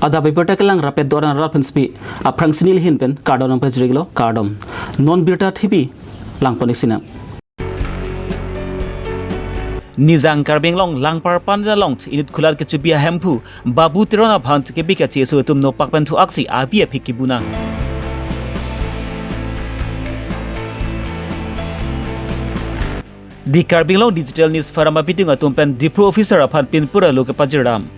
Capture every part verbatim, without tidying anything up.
Adap abirta kelang rapet doran rat pensi aphrangsi neli ahin pen kardom nangpajirlo, kardom. Non birta thipi langpon-ik sinang. Nijang Karbi Anglong Langparpan along inut kulat kechebi ahemphu Babu Teron aphan kebe kacheso atum nopak pen thu-aksi abi aphik kebunang. The Karbi Anglong Digital News Forum abidung atum pen Diphu officer aphan pinpur alo kepajir dam.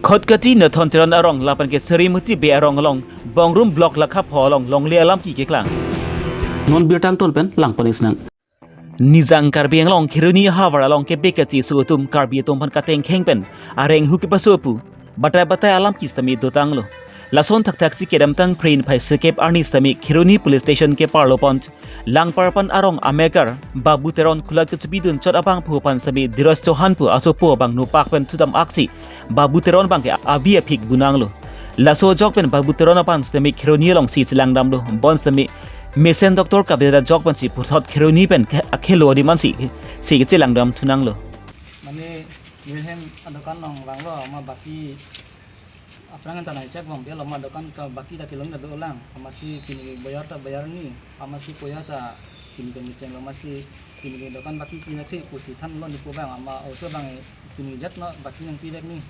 Khatkhati Nathon Teron arong lapen ke Sarimuti Bey arong along Bongrum Block Lakha pho along longle alam keklang. Non birta angton pen langpon-ik sinang. Nijang Karbi Anglong Kheroni ahavar along kebe kacheso atum Karbi atum aphan katengkheng pen areng hu kepaso pu batai batai alam sitame dotanglo. Lason thakthaksi kedamtang Phre phai sirkep arni sitame Kheroni Police Station keparlo pon Langparpan arong amekar Babu Teron kulat kechebidun chot abangphu aphan sitame Dheeraj Chauhan pu asopo abang nopak pen thudam-aksi Babu Teron abangke abi aphik bunanglo. Laso ajok pen Babu Teron aphan sitame Kheroni alongsi chelang damlo, bonsitame mesen doctor kavedet ajok pensi puthot Kheroni pen ke akhelo adim ansi si chelang dam thunanglo. Mane, neli hem adokan along vanglo, amat baki aphrang ta nangchek bom belo, amat dokan ta baki ta kelong ta dolang, amatsi pini bayar ta bayar ni, amatsi koya ta pini kami chenglo, amatsi pini dokan baki pini thik pusi thanlo nipu abang, amat oso abang pini jat no baki nangpivek ni.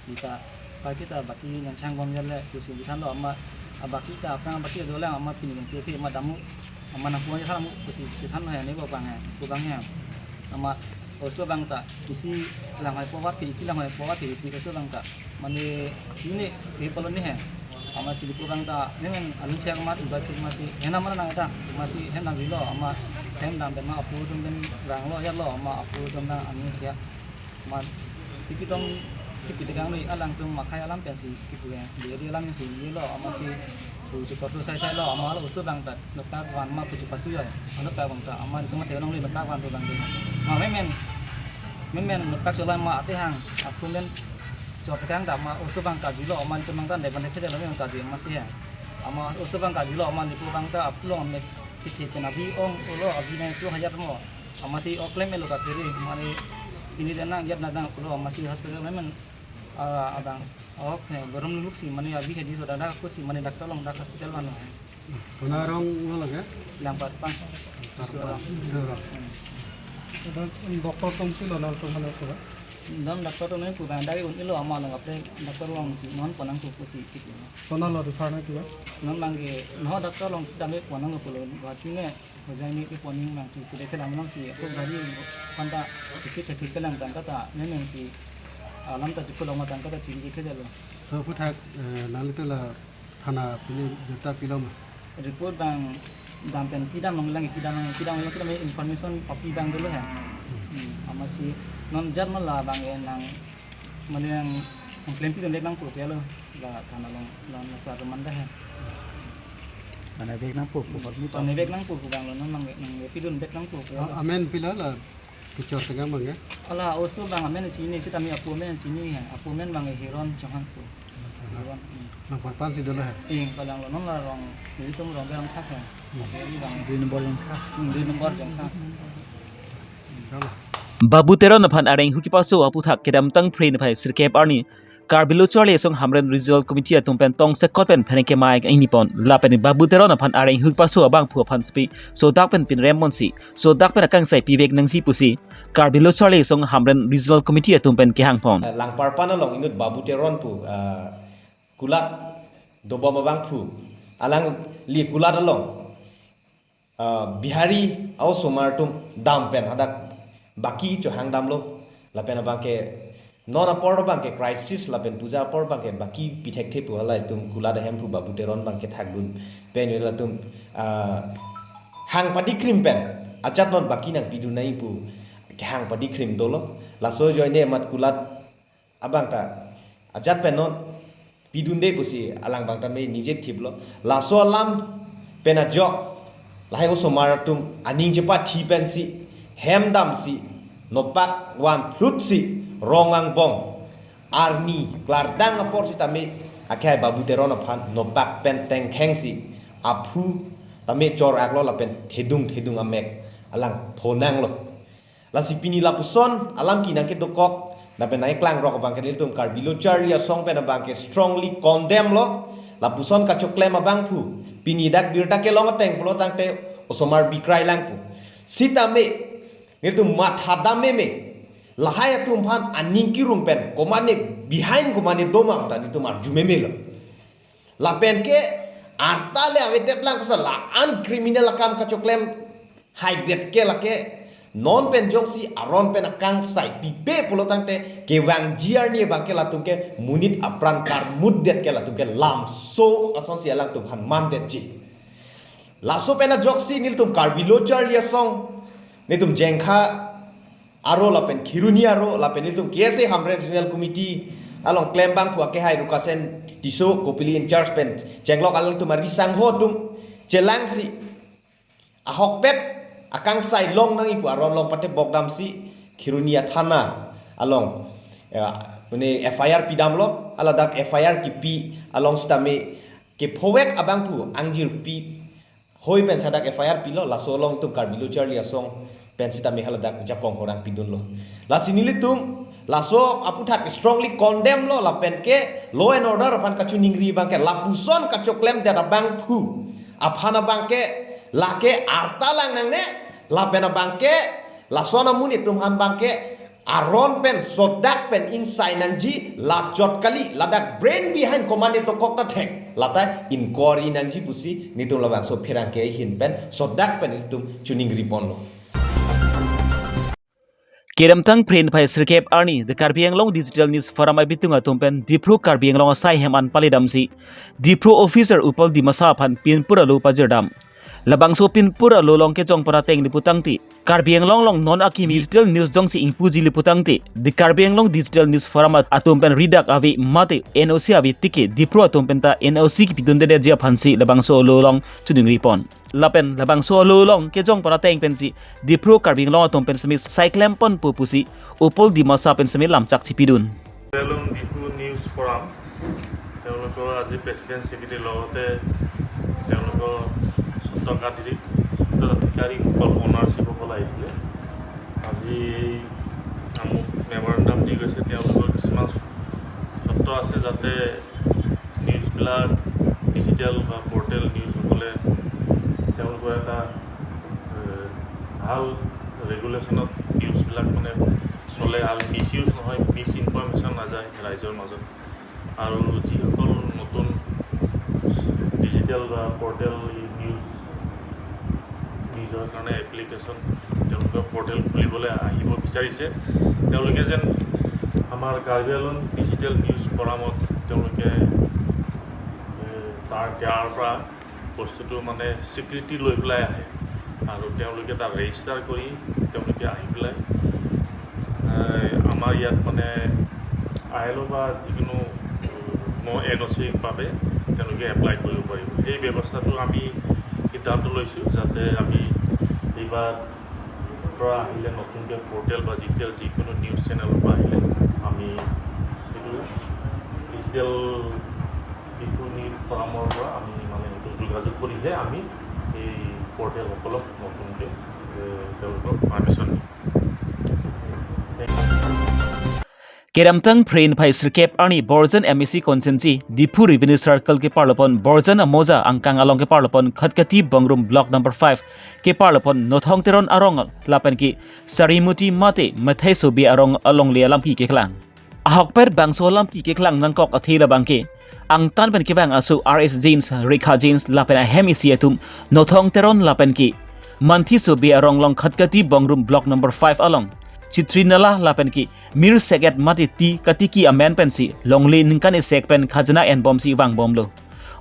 Kita baki ta baki nangchang bom jale pusi thanlo, amat abaki ta aphrang baki dolang, amat pini nangpivek, amat damu, amat nangpu aja thanlo pusi thanlo he, nipu abang he, nipu abang he. Amat oso abang ta isi langhoi po vat ke, isi langhoi po vat ke, isi oso abang ta. Mane chini ke polo ni he. Amatsi nipu abang ta, nemen aning thiak amat, iba ke amatsi, hena mana nang ta, amatsi hem dam rilo, amat hem dam pen ma apo atum pen ranglo, yalo, amat apo atum ta aning thiak. Amat, tipi tong, tipi tegang ni alangtum akhai alam pensi, tipi ya, dia dia alam si, yalo, amatsi, pu si kotu sai sai lo, amat lo oso abang ta, nopak van ma puji patu ya, nopak abang ta, amat itu mate long le nopak van tu abang tu. Ma memen, memen nopak chola ma ate hang, aku men, chot kang ta ma oso abang kajilo, amat itu mang ta, dek ban dek kejalo memang kaji, amatsi ya. Amat oso abang kajilo, amat nipu abang ta, apulong amek, kiti kena bi ong, ulo, abi nai tu hayat mo. Amatsi oklem elo ka kiri, mane ini dan nang, yat nadang pulo, amatsi hospital memang, ah, abang, ok, eh, borom luluk si, mane abi hedi so dada aku si, mane doctor along dak hospital mane. Kona arong lo lage? Langparpan. Langparpan. Iso arong. Iso arong. Hmm. Doctor atum si lo nang tu mana tu? Non doctor atum nang pu bang dari un ilo amat along apre doctor along si non ponang tu pusi kiti. Kona lo refer nang tu? Non abangke, no doctor along si dame ponang pulo, buat ini Hojai ni ke poning nang si, tidak ke lam nang si, aku gari konta isi thetik ke lang tangka ta, nemen si, alam ta juku lama tangka ta chingki ke jalo. So, aphuthak, eh, nang itu la thana pini juta pilo ma? Report abang dam pen pidam long lang, pidam long, pidam long, sila may information papi abang dolo he. Hmm, amatsi non jar mala abang e nang, mane nang, nang claim pidun dek nangpo pelo, la thana along, la nasa roman dah he. Mane bek nangpo, pu hot ni to. Mane bek nangpo, pu abang lo, non nang, nang pidun bek nangpo, pu. A-, amen pilo la, kechor tengah abang ya? Ala, oso abang amen chini, sitame apo amen chini he, apo amen abang Heron Chauhan pu. Heron, hmm. Langparpan si dolo he? Ing, kalang lo, non la rong, jadi tum rong berang thak he. Hmm. Jadi abang. Dui nombor Jongkha. Hmm, dui nombor Jongkha. Dolo. Babu Teron aphan areng hu kepaso aphuthak kedamtang Phre phai sirkep arni Karbi Lo Charli Asong Hamren Regional Committee atum pen tongsekot pen phenek kemai ingni pon. Lapen Babu Teron aphan areng hu kepaso abangphu aphan sitame sodak pen pinrem ponsi, sodak pen akangsai pivek nangji pusi Karbi Lo Charli Asong Hamren Regional Committee atum pen kehang pon. Langparpan along inut Babu Teron pu, ah, kulat dobom abangphu, alangli kulat along ah, Bihari a-osomar atum dam pen hadak baki chohang damlo, lapen abangke non apor abangke crisis lapen puja apor abangke baki pithekthe pu hala itum kulat ahemphu Babu Teron abangke thakdun pen yo latum, ah, hang padikrim pen ajat non baki nangpidun nai pu kehang padikrim dolo. Laso ajoine amat kulat abang ta ajat pen non pidunde pusi alang abang ta me nije thiplo. Laso alam pen ajok lahai osomar atum aning chepathi pensi hem damsi nopak van phlut si rong angbong arni klardang apor sitame akhai Babu Teron aphan nopak pen tengkhengsi aphu tame chor-aklo lapen thedung thedung amek alang phonanglo. Lasi pini lapuson alam ke nangkedokok, lapen nangklangrok abangke nelitum Karbi Lo Charli Asong pen abangke strongly condemn lo. Lapuson kachoklem abangphu pini dak birta kelong ateng pulo tangte osomar bikrai lang pu. Sitame nelitum mathadam meme, lahai atum aphan aning kirung pen, komatne behind komatne doma ta nelitum arju meme lo. Lapen ke arta le avedet lang kosa la-an criminal akam kachoklem haidet ke lake non pen jongsi aron pen akangsai pipe pulo tangte kevangji arni abangke latum ke monit apran karmutdet ke latum ke lamso asonsi alangtum aphan mandetji. Laso pen ajoksi nelitum Karbi Lo Charli Asong, nelitum Jengkha aro lapen Kheroni aro lapen nelitum K S A Hamren Regional Committee along klembangphu akehai Rukasen Tisso, Kopili in charge pen chenglok alangtum ari sangho atum chelangsi ahokpet akangsai long nangji pu aron long pate bokdamsi Kheroni athana along, ya, mane F I R pidamlo, haladak F I R kipi along sitame kephovek abangphu angjirpi hoi pen sadak F I R pilo, laso along itum Karbi Lo Charli Asong pen sitame haladak jakong horang pidunlo. Lasi nelitum laso aputhak strongly condemn lo, lapen ke law and order aphan kachiningri abangke lapuson kachoklemdet abangphu aphan abangke lake arta lang nangne, lapen abangke lason amonit atum aphan abangke aron pen sodak pen ingsai nangji, lachot kali, ladak brain behind komatne dokok ta thek, lata inquiry nangji pusi nelitum labangso pherangke ahin pen sodak pen nelitum chiningri ponlo. Kedamtang Phre phai sirkep arni, The Karbi Anglong Digital News Forum abitung atum pen Diphu Karbi Anglong asai hem an palidamsi Diphu officer Upal Dimasa aphan pinpur alo pajirdam. Labangso pinpur alo along kejong pon ateng le putangte, Karbi Anglong along non akimi digital news jongsi ingpuji le putangte, The Karbi Anglong Digital News Forum at-, atum pen ridak ave mate N O C ave tike Diphu atum pen ta N O C kipidundedetji aphansi labangso alo along chiningri pon. Lapen labangso alo along kejong pon ateng pensi Diphu Karbi Anglong atum pen semi sai klem ponpo pusi Upal Dimasa pen semi lamchak chipidun. Karbi Anglong Diphu News Forum, তেওঁলোকৰ আজি প্ৰেচিডেণ্ট ছেক্ৰেটাৰীৰ লগতে তেওঁলোকৰ স্বত্বাধিকাৰী, স্বত্বাধিকাৰীসকল, অনাৰশ্বিপসকল আহিছিলে। আজি এই আমুক মেমৰেণ্ডাম দি গৈছে, তেওঁলোকৰ কিছুমান চৰ্ত আছে যাতে নিউজবিলাক ডিজিটেল বা পৰ্টেল নিউজসকলে তেওঁলোকৰ এটা, এ, ভাল ৰেগুলেশ্যনত নিউজবিলাক মানে চলে আৰু মিছ ইউজ নহয়, মিছ ইনফৰমেশ্যন নাযায় ৰাইজৰ মাজত। আৰু যিসকল নতুন ডিজিটেল বা পৰ্টেল নিউজ, নিউজৰ কাৰণে এপ্লিকেশ্যন, তেওঁলোকৰ পৰ্টেল খুলিবলৈ আহিব বিচাৰিছে, তেওঁলোকে যেন আমাৰ কাৰ্বি আংলং ডিজিটেল নিউজ ফৰামত তেওঁলোকে, এ, তাৰ, তাৰ পৰা বস্তুটো মানে স্বীকৃতি লৈ পেলাই আহে আৰু তেওঁলোকে তাত ৰেজিষ্টাৰ কৰি তেওঁলোকে আহি পেলাই, এ, আমাৰ ইয়াত মানে আই এল অ' বা যিকোনো ন এন অ' চিৰ বাবে তেওঁলোকে এপ্লাই কৰিব পাৰিব। সেই ব্যৱস্থাটো আমি সিদ্ধান্ত লৈছোঁ যাতে আমি এইবাৰ পৰা আহিলে, নতুনকৈ পৰ্টেল বা ডিজিটেল যিকোনো নিউজ চেনেলৰ পৰা আহিলে আমি সেইটো ডিজিটেল ডিফু নিউজ ফৰামৰ পৰা আমি মানে সেইটো যোগাযোগ কৰিহে আমি এই পৰ্টেলসকলক নতুনকৈ, এ, তেওঁলোকক পাৰ্মিশ্যন দিম। Kedamtang Phre phai sirkep arni Borjan M A C constituency, Diphu Revenue Circle keparlopon Borjan Amoja angkang along keparlopon Khatkhati Bongrum Block number five keparlopon Nothong Teron arong lapen ke Sarimuti mate Methai Sobi arong alongle alamki keklang. Ahokpet bangso alamki keklang nangkok athe labangke angtan pen kevang aso R S Jains, Rekha Jains lapen ahem isi atum Nothong Teron lapen ke Manthi Sobi arong along Khatkhati Bongrum Block number five along Chitri Nala lapen ke Mir Sek-et mate ti katiki amen pensi longle ningkan isek pen khajana enbomsi vangbomlo.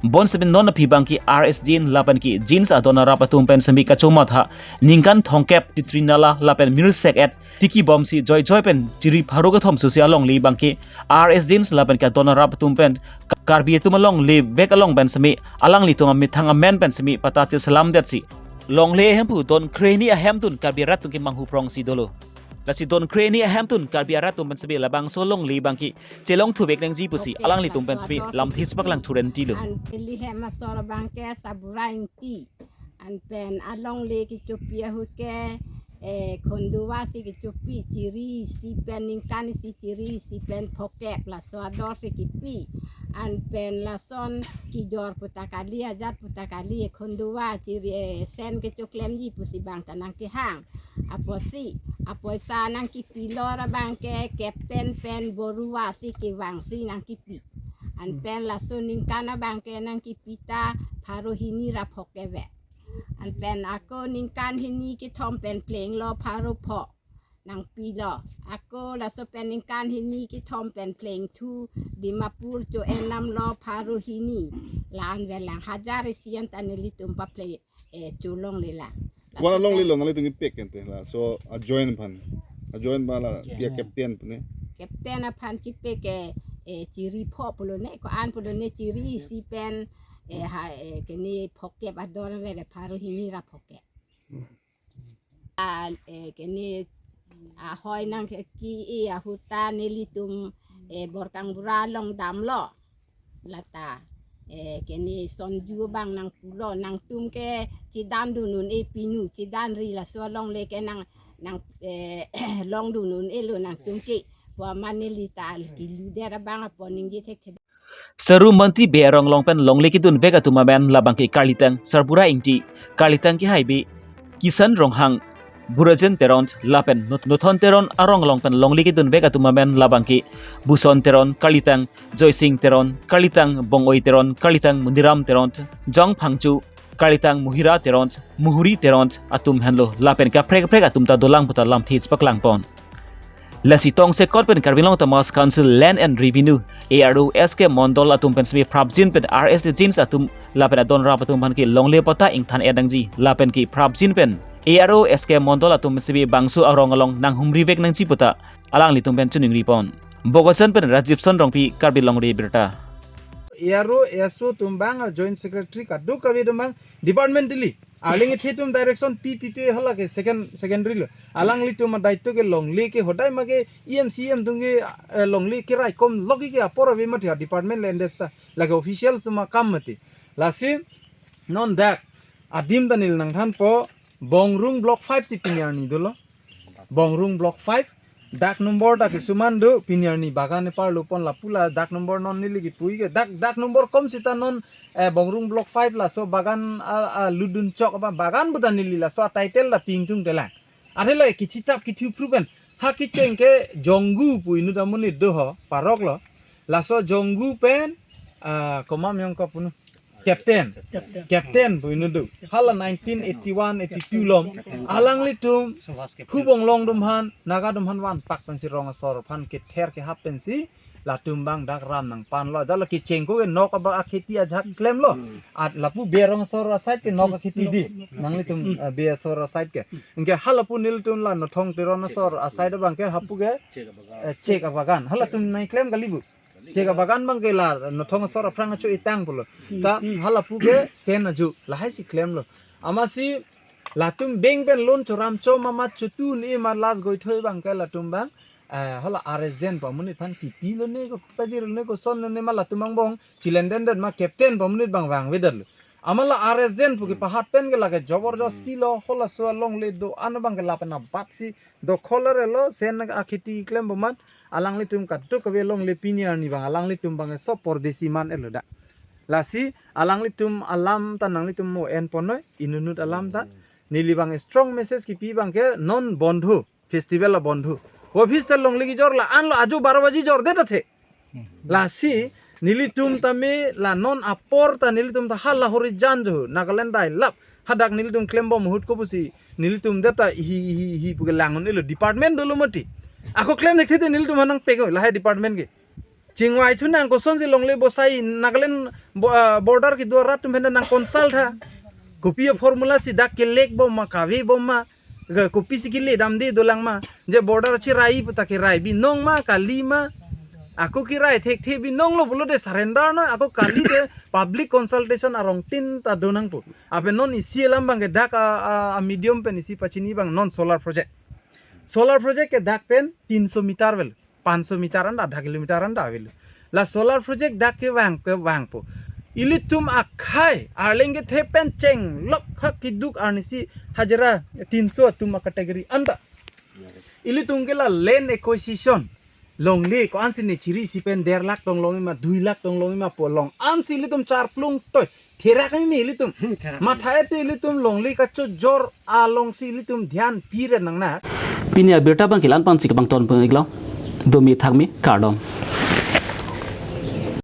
Bonsitame non aphi abangke R S Jains lapen ke Jains adon arap atum pen semi kachomatha ningkan thomkep Chitri Nala lapen Mir Sek-et tikibomsi joijoi pen chiri pharo kethom susi alongle abangke R S Jains lapen ke adon arap atum pen Karbi atum alongle vek along pen semi alanglitum amethang amen pen semi pata cheselamdetsi longle ahemphu don kre hini ahemtun Karbi arat atum kemanghu prongsi dolo. Lasi don kre hini ahemtun Karbi arat atum pen semi labangso longle abangke chelong thuvek nangji pusi alanglitum pen semi lamthe chepaklang thurentilo. An peli hem asor abangke Sabura Ingti. An pen alongle kechopi ahut ke eh, khonduwa si kechopi, chiri isi pen, ningkan isi chiri isi pen phokep, laso ador si kipi. Anpen lason kijor pu ta kali, ajat pu ta kali, khonduwa chiri, eh, sen kechoklemji pusi bang ta nangkehang. Apotsi, apoisa nangkipilo ra bang ke Captain pen Boruwa si kevang si nangkipi. Anpen laso ningkan abang ke nangkipi ta pharo hini ra phokep ave. Anpen ako ningkan hini kethom pen plenglo pharo pho nangpilo. Ako laso pen ningkan hini kethom pen plengthu Dimapur cho-en damlo pharo hini. La-an avelang, hajar isi an ta nelitum paple, eh, cholongle lang. Ko-an alonglelo nanglitum kipek ante, laso ajoin aphan? Ajoin ba la, ajoin, pia captain pu ne? Captain aphan kipek ke, eh, chiri pho pulo ne, ko-an pulo ne, chiri isi pen, eh, ha, eh, kene phokep ador ave le pharo hini ra phokep. Ah, eh, kene, ah, hoi nang ke ki, eh, ahut ta nelitum, eh, Borkangbura along damlo. Lata, eh, kene sonju bang nangpulo, nangtum ke chedandun un-e pinu, chedanri, laso alongle ke nang, nang, eh, longdun un-elo nangtum ke. Pu amat neli ta al kilu der abang apon ningje thekthe. Saru Mantri Bey arong along pen longle kedunvek atum amen labang ke Karlitang Sarbura Ingti, Karlitang Kehaibi Kisan Ronghang, Burajen Teron, lapen Not-, Nothon Teron arong along pen longle kedunvek atum amen labang ke Buson Teron, Karlitang Joysing Teron, Karlitang Bongoi Teron, Karlitang Muniram Teron, Jong Phangcho, Karlitang Muhira Teron, Muhuri Teron atum henlo, lapen kaprek kaprek atum ta dolang puta lamthe chepaklangpon. Lasi tongsekot pen Karbi Anglong Autonomous Council Land and Revenue, A R O, S K Mondol atum pen semi prapjin pen R S A jeans atum lapen adon rap atum aphan ke longle patta ingthan-et nangji, lapen ke prapjin pen A R O, S K Mondol atum semi bangso arong along nanghumrivek nangji puta alanglitum pen chiningripon. Bokajan pen Rajibson Rongpi, Karbi Longri Abirta. A R O, S O atum bang, Joint Secretary kadokave atum bang, departmentally arleng ethe atum direction pi pi pi hala ke second, secondary lo. Alanglitum adaito ke longle ke hodai ma ke E M C E M atum ke, eh, longle keraikom lok ke apor ave mati, department le endes ta. Lake official sema kam mati. Lasi non dak adim ta neli nangthanpo, Bongrung Block five si pini arni dolo. Bongrung Block five, dak number ta kisuman do, pini arni bagan epar lupon lapu la dak number non neli kipu ke, dak, dak number kom sita non, eh, Bongrung Block five laso bagan, ah, ah, ludun chok apa bagan puta neli laso title ta pingtung telang. Are la kithitap kithiphru pen, ha kecheng ke Jonggu pu inut amonit do ho, parok lo. Laso Jonggu pen, ah, komat yong ko punu, Captain. Captain. Captain pu inut do. Hala nineteen eighty-one, eighty-two along alanglitum Hubonglong atum aphan, Naga atum aphan vanpak pensi rong asor aphan kether kehap pensi latum bang dak ram nangpanlo. Jalo kecheng ko ke nok aba akheti ajahak klemlo. At lapu Bey arong asor aside ke nok akheti di. Nanglitum, eh, Bey asor aside ke. Anke halapu nelitum la Nothon Teron asor aside abang ke hapu ke, eh, chek abagan. Halatum nangklem kali bu. Chek abagan abang ke la Nothon asor aphrang acho-etang pulo. Ta halapu ke sen aju, lahai si klemlo. Amatsi latum bank pen loan choram cho ma, ma chotu ne ma last goithoi abang ke latum bang, eh, hala R S Jen pu amonit aphan tipilo ne ko, pajirlo ne ko, sonlo ne ma latum angbong chilenden den ma Captain pu amonit bang vangvedetlo. Amat la R S Jen pu kepahat pen ke lake jabardasti lo, halaso alongle do-an abang ke lapen abatsi dokhol arelo, sen akheti klem bomat, alanglitum kadokave alongle pini arni bang alanglitum bang so pordesi man elo da. Lasi alanglitum alam ta nanglitum mo enponnoi, inutnut alam ta. Neli bang strong message kipi bang ke non bondhu, festival abondhu. Office ta longle kejor la-an lo, ajo baro baji jorde ta the. Lasi nelitum tame la non apor ta nelitum ta hala horijan jo Nagaland dailap. Hadak nelitum klembom ahut ko pusi nelitum det ta hi hi hi pu ke lang un-elo, department dolo mati. Ako klem thekthe te nelitum aphan nangpek oi lahai department ke. Chingvai thu nang kosonsi longle bosai Nagaland bo-, ah, border kedo arat atum aphan nang consult tha. Kopi a-formula si dak kelek bom ma, kave bom ma, ke kopisi kele damde dolang ma, je border chirai puta kerai binong ma, kali ma, ako kerai thekthe binong lo pulote surrender noi, ako kali te public consultation arong tin ta do nangpo. Ape non isi alam bang ke dak a, a, a medium pen isi pachini bang non solar project. Solar project ke dak pen tinso meter vel, panso meter anda, adha kilometer anda vel. La solar project dak kevang, kevangpo. Ilitum akhei arleng kethe pen chenglok hak kiduk arnisi hajira tinso atum a-category anta. Ilitum ke la land acquisition longle ko-ansi ne chiri si pen der lakh tong longji ma, dui lakh tong longji ma pu along ansi ilitum charplung toi. Therak ni ilitum. Therak. Matha-et te ilitum longle kachojor alongsi ilitum dhyan pire nangne. Pini abirta abang ke la-an pensi kebang ton pon iklo. Domi thakmi, kardom.